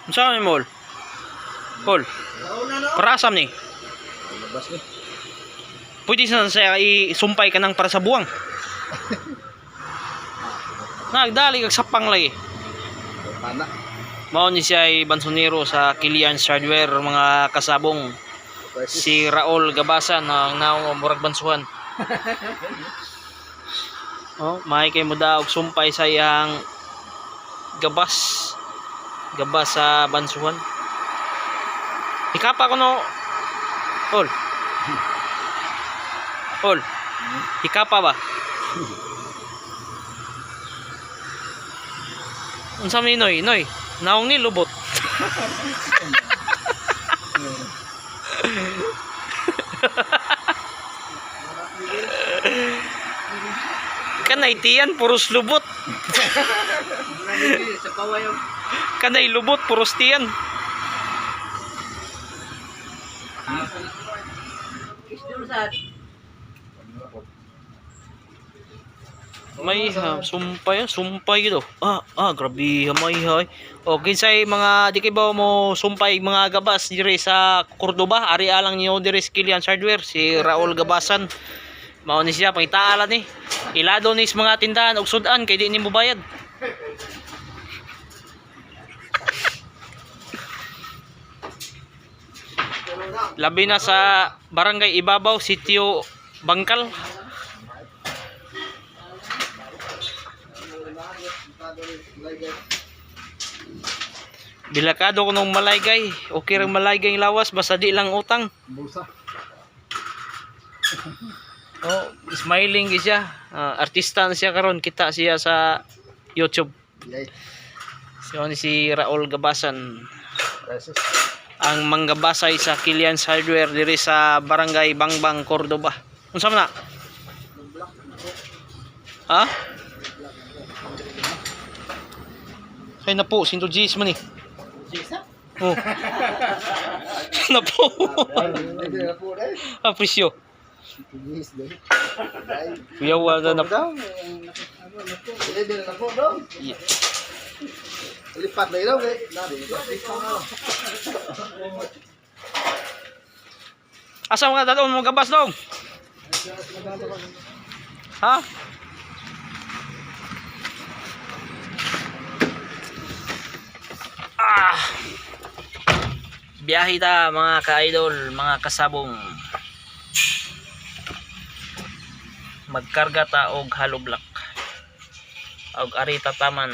Unsa man mo? Paul. Para asam ni? Labas ni. Pwede sa siya isumpay ka ng para sa buwang. Nagdali kag sapang lagi. Pana. Mao ni siya ay bansonero sa Kilian's Hardware, mga kasabong. Si Raul Gabasan ang naong murag bansuhan. Oh, may kay mo daog sumpay sa iyang gabas. Gabas sa bansuhan. Hikapa ko no. Ol. Ol. Hikapa ba? Unsa man ni Noy? Noy, naong ni lubot. Kanay tiyan puros lubot. Sa paway. Kanay lubot puros tiyan. May ha, sumpay, sumpay gito. Ah, grabe ha, may ha. O kinsay mga di kay ba mo sumpay mga gabas dire sa Cordoba, ari alang niyo dire sa Kilian's Hardware si Raul Gabasan. Mao ni siya pangitaalan ni. Ilado ni sa mga tindahan og sudan kay di nimo bayad. Labi na sa Barangay Ibabaw, Sitio Bangkal. Bilakado ko nung malaygay. Okay rang malaygay yung lawas, basta di lang utang. Bulsa. Oh, smiling gyud siya. Ah, artista na siya karon, kita siya sa YouTube. Yay. Si ni si Raul Gabasan, Crisis. ang manggabasay sa Kilian's Hardware diri sa Barangay Bangbang, Cordoba. Unsa man na? Ha? Kay na po, Sinto G's man eh. Oh. Na po. Hindi na po dai. Ah, presyo. Tigis dai. Dai. Kuya, wala na. Daw. Hindi na po daw. Yeah. Lipat na daw eh. Nari. Lipat na. Asa mga dadon mo gabas dong? Ha? Ah. Biyahe ta mga ka-idol, mga kasabong. Magkarga ta og hollow block. Og arita taman.